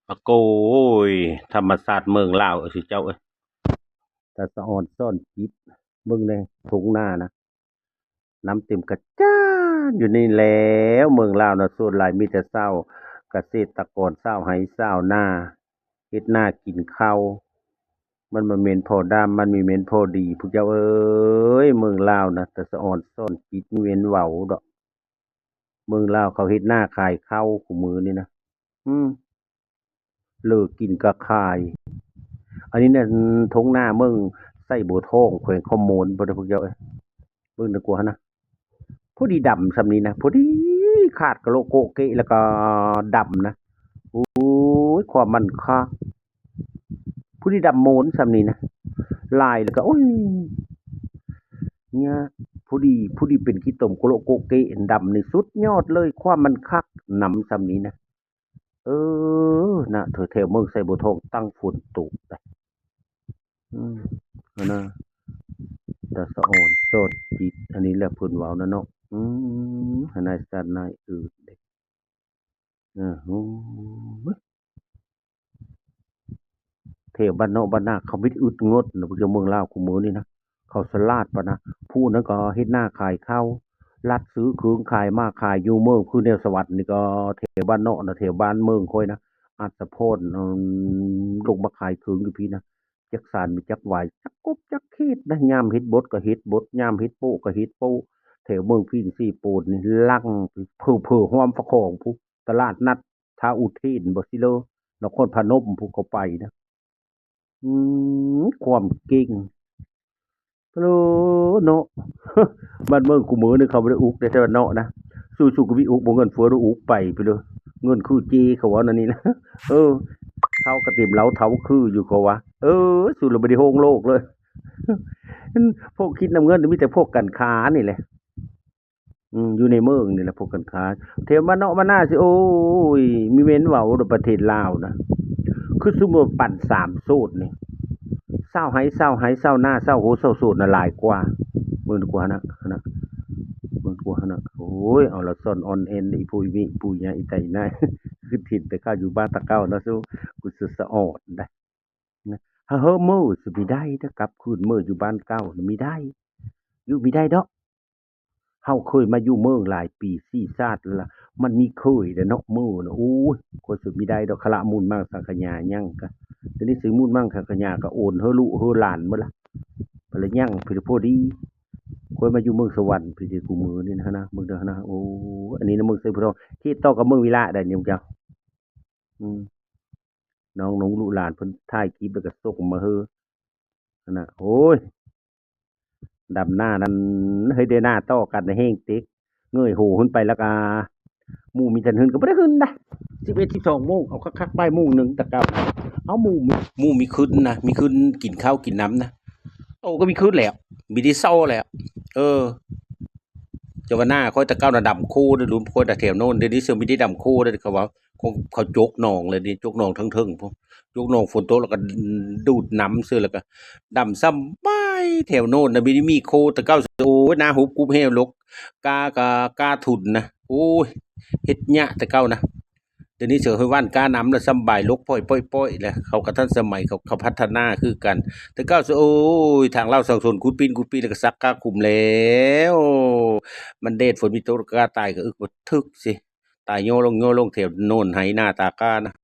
ປະໂກຍ ທຳມະຊາດເມືອງລາວເອີຍ ເຈົ້າເອີຍ ຕາສະອອນຊ້ອນຈິດ. ເບິ່ງແດ່ ທົ່ງນານະ ນ້ຳເຕັມກະຈານຢູ່ນີ້ແລ້ວ. ເມືອງລາວນະ ສ່ວນຫຼາຍມີແຕ່ຊາວກະເສດຕະກອນ ຊາວໄຮ່ຊາວນາ ເຮັດນາກິນເຂົ້າ. ມັນບໍ່ແມ່ນພໍດຳ ມັນມີແມ່ນພໍດີ ພວກເຈົ້າເອີຍ. ເມືອງລາວນະ ຕາສະອອນຊ້ອນຈິດ ມີແມ່ນເວົ້າດອກ. ເມືອງລາວເຂົາເຮັດນາຂາຍເຂົ້າ ຄູ່ມື້ນີ້ນະ ອືມ ເລີກິນກະຂາຍ. ອັນນີ້ນະ ທົ່ງນາເມືອງໄຊບົວທອງ ແຂວງຄຳມ່ວນ ບໍ່ໄດ້ ພວກເຈົ້າເອີຍ. ເບິ່ງດີກວ່າຫັ້ນນະ ພໍດີດຳສ່ຳນີ້ນະ ພໍດີຂາດກະໂລະໂກະເກະ ແລ້ວກໍດຳນະ. ໂອ້ຍ ຄວາມມັນຄາກ ຜູ້ທີ່ດຳໂມນສ່ຳນີ້ນະ ຫຼາຍແລ້ວກໍ ໂອ້ຍ ຍາກ. ຜູ້ທີ່ ຜູ້ທີ່ເປັນຂີ້ຕົມໂກະໂລະໂກະເກະ ດຳນີ້ສຸດຍອດເລີຍ ຄວາມມັນຄັກນຳສ່ຳນີ້ນະ. ເອີ ນະ ແຖວ ແຖວເມືອງໄຊບົວທອງຕັ້ງຝົນຕົກໄດ໋. ອືມ ຫັ້ນນະ ຕາສະອອນຊ້ອນຈິດ ອັນນີ້ແຫຼະເພິ່ນເວົ້ານະເນາະ. ອືມ ໃຫ້ນາຍຊາດນາຍອື່ນເດ້. ເອີ ໂອ້ຍ ແຖວບ້ານນອກບ້ານນາເຂົາມີແຕ່ອຶດງົດນະ ພວກເຈົ້າ. ເມືອງລາວຄູ່ມື້ນີ້ນະ ເຂົາສະຫຼາດປານນະ. ຜູ້ນັ້ນກໍເຮັດນາຂາຍເຂົ້າ ລັດຊື້ເຄື່ອງຂາຍມາຂາຍຢູ່ເມືອງ. ຄືແນວສະຫວັນນີ້ກໍແຖວບ້ານນອກນະ ແຖວບ້ານເມືອງຂ້ອຍນະ ອາດສະພອນ ອືມ ລົງມາຂາຍເຄື່ອງຢູ່ພີ້ນະ. ຈັກສານມີຈັກຫວາຍ ຈັກກົບຈັກເຂດນະ. ຍາມເຮັດບົດກໍເຮັດບົດ ຍາມເຮັດໂປ້ກໍເຮັດໂປ້. ແຖວເມືອງພີ້ນ ເຊໂປນນີ້ ຫຼັ່ງເຜີໆ ຮ່ວມຝາຂອງພຸ້ນ ຕະຫຼາດນັດທ່າອຸເທນບໍ ຊິເລີ ນະຄອນພະນົມພຸ້ນ ເຂົາໄປນະ. ອືມ ຄວາມເກັ່ງ ໂອ້ ເນາະ. ບ້ານເມືອງຄູ່ມື້ນີ້ເຂົາບໍ່ໄດ້ອຸກເດ້ ແຕ່ວ່າເນາະນະ ສູ້ໆກໍມີອຸກບໍ່ ເງິນເຟີ້ໄດ້ອຸກໄປພຸ້ນເດີ. ເງິນຄືເຈ ເຂົາເວົ້າແນວນີ້ນະ. ເອີ ເຂົາກໍເຕັມເຫຼົ້າເທົາຄືຢູ່ ເຂົາວ່າ. ເອີ ສູ້ລະບໍ່ໄດ້ໂຮງໂລກເລີຍ. ພວກຄິດນຳເງິນມີແຕ່ພວກການຄ້ານີ້ແຫຼະ. ອືມ ຢູ່ໃນເມືອງນີ້ແຫຼະ ພວກການຄ້າ. ແຖວບ້ານນອກບ້ານນາຊິ ໂອ້ຍ ມີແມ່ນເວົ້າເດີ ປະເທດລາວນະ. ຄືສົມມຸດວ່າປັນສາມໂສດນີ້ ຊາວໄຮ່ຊາວໄຮ່ ຊາວນາຊາວໂຮຊາວໂສນນະ ຫຼາຍກວ່າ. ເບິ່ງກວ່າຫັ້ນນະ ຫັ້ນນະ ເບິ່ງກວ່າຫັ້ນນະ. ໂອ້ຍ ເອົາລະຊ້ອນອອນແອນ ອີ່ຜູ້ອີ່ມິ ປູ່ຍ່າອີ່ຕາອີ່ນາຍ. ຄືເຫັນແຕ່ເຂົາຢູ່ບ້ານແຕ່ເກົ່ານະ ຊູ ກູສະສະອອນໄດ໋. ນະ ເຮີ ເອີ ເມີ ຊິມີໄດ້ ເດີ ກັບຄືນເມີຢູ່ບ້ານເກົ່ານະ ມີໄດ້ ຢູ່ມີໄດ້ດອກ. ເຮົາເຄີຍມາຢູ່ເມືອງຫຼາຍປີສີ່ຊາດລະ ມັນມີເຄີຍແລ້ວເນາະ ເມີນະ. ໂອ້ຍ ຂ້ອຍຊິມີໄດ້ດອກ ຄະລະມູນມັງສັງຂະຍາຫຍັງກະ ດຽວນີ້ຊິມູນມັງສັງຂະຍາກະໂອນເຮີລູກເຮີຫຼານໝົດລະ ໄປລະຍັງ ພໍດີ ພໍດີ. ຂ້ອຍມາຢູ່ເມືອງສະຫວັນພີ້ ຄູ່ມື້ນີ້ນະ ຫັ້ນນະ ເບິ່ງເດີຫັ້ນນະ. ໂອ້ ອັນນີ້ນະ ເມືອງໄຊໂພທອງ ເຂດຕໍ່ກັບເມືອງວິລະໄດ໋ນີ້ ພວກເຈົ້າ. ອືມ ນ້ອງໆ ລູກຫຼານເພິ່ນຖ່າຍຄລິບແລ້ວກໍສົ່ງມາເຮີ ຫັ້ນນະ. ໂອ້ຍ ດຳໜ້ານັ້ນ ເຮີ້ຍ ໄດ້ໜ້າຕໍ່ກັນແຮງເຕັກ ເງີຍໂຫຂຶ້ນໄປແລ້ວກໍ ໝູ່ມີທັນຮືນກໍບໍ່ໄດ້ຂຶ້ນນະ. ສິບເອັດ ສິບສອງໂມງ ເອົາຄັກໆ ບ່າຍໂມງໜຶ່ງ ແຕ່ເກົ່າ ເອົາໝູ່ ໝູ່ມີຄືນນະ ມີຄືນກິນເຂົ້າກິນນ້ຳນະ ໂຕກໍມີຄືນແລ້ວ ມີທີ່ເຊົາແລ້ວ. ເອີ ເຈົ້າວ່າໜ້າຂ້ອຍແຕ່ເກົ່ານະ ດຳໂຄເດີ ລຸມຂ້ອຍນະ ແຖວໂນ້ນ. ດຽວນີ້ເຊີມີໄດ້ດຳໂຄເດີ ເຂົາວ່າ ຂອງເຂົາຈົກໜອງແລ້ວນີ້ ຈົກໜອງເທິງໆ ພຸ້ນ ຈົກໜອງ ຝົນຕົກແລ້ວກໍດູດນ້ຳເຊີ ແລ້ວກໍດຳສຳບາຍ. ແຖວໂນ້ນນະ ມີ ມີໂຄ ແຕ່ເກົ່າ ໂອ້ຍ ໜ້າຫຸບກຸບແຮງ ລົກ ກ້າກໍກ້າທຸນນະ ໂອ້ຍ ເຮັດຍາກແຕ່ເກົ່ານະ. ດຽວນີ້ເຊີໃຫ້ຫວ່ານກ້ານຳແລ້ວ ສຳບາຍ ລົກປ່ອຍໆໆ ແລ້ວ ເຂົາກໍທັນສະໄໝ ເຂົາ ເຂົາພັດທະນາຄືກັນ. ແຕ່ເກົ່າ ໂອ້ຍ ທາງລາວສັງຊົນ ຂຸດປີ້ນ ຂຸດປີ້ນ ແລ້ວກໍສັກກ້າຄຸມແລ້ວ ມັນແດດຝົນມີຕົກ ກ້າຕາຍກໍອຶກບໍ່ຖືກຊິ ຕາຍຍໍລົງຍໍລົງ ແຖວໂນ້ນໄຮ່ນາຕາກ້ານະ.